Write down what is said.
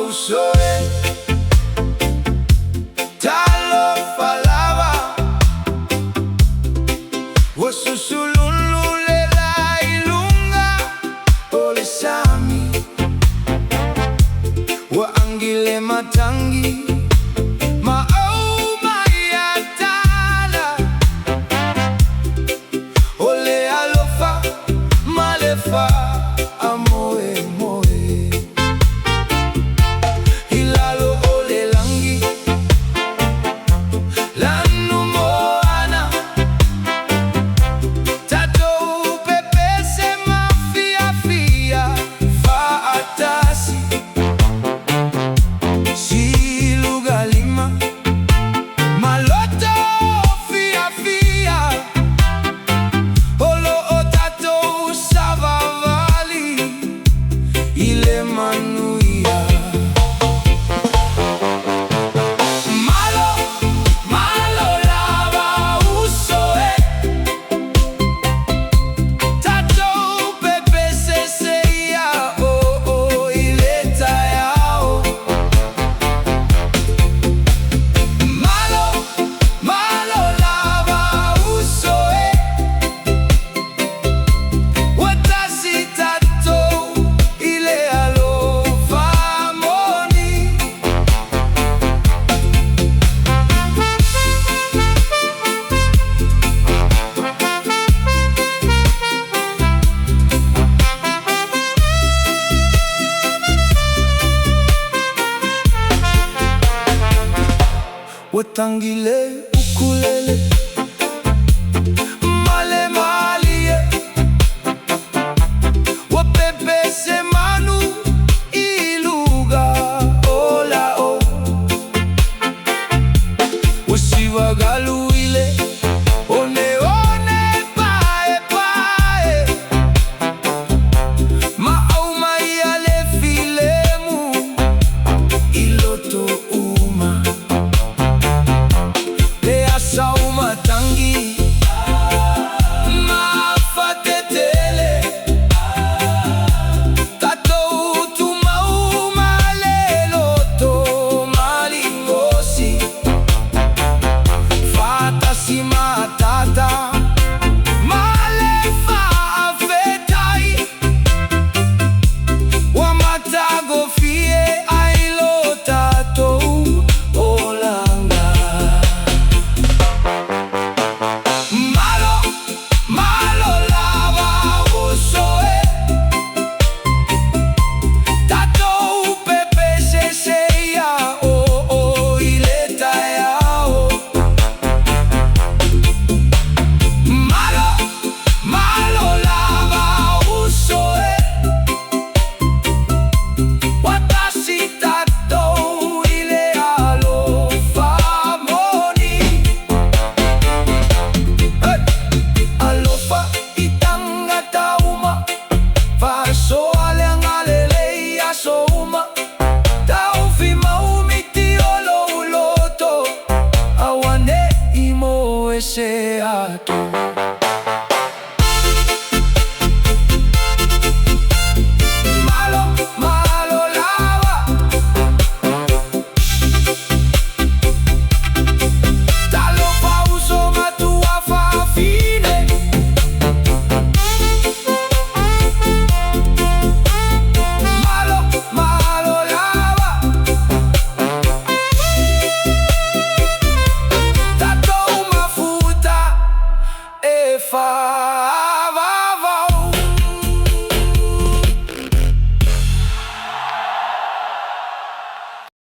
Uso e, talofa lava. Ua susululu le la i luga o le sami. Ua agi le matangi ma aumai a tala. O le alofa ma le faamoemoe. I lalo o le lagi lanu moana. Tatou pepese ma fiafia faatasi. Silugalima ma loto fiafia. O lo o tatou savavali i le manuia. Malo, malo lava uso e, tatou pepese seia o o i le taeao. Malo, malo lava uso e, ua tasi tatou i le alofa moni. Ua tagi le ukulele ma le malie. Ua pepese manu i luga o lao. Ua sivagalu i le oneone paepae. Ma aumai a le filemu i loto uma. Le asa o matangi ma fatetele. Tatou tumau ma le loto maligosi. Faatasi matata ma le faafetai. Ua matagofie ai lo tatou olaga. Malo, malo lava uso e, tatou pepese seia o o i le taeao. Malo, malo lava uso e, ua tasi tatou i le alofa moni. Hey! Alofa i tagata uma, faasoa le agalelei i aso uma. Taofi mau miti o lou loto, aua ne i moe se ato. Malo, malo lava. Talofa uso matua fafine. Malo, malo lava. Tatou mafuta e fa.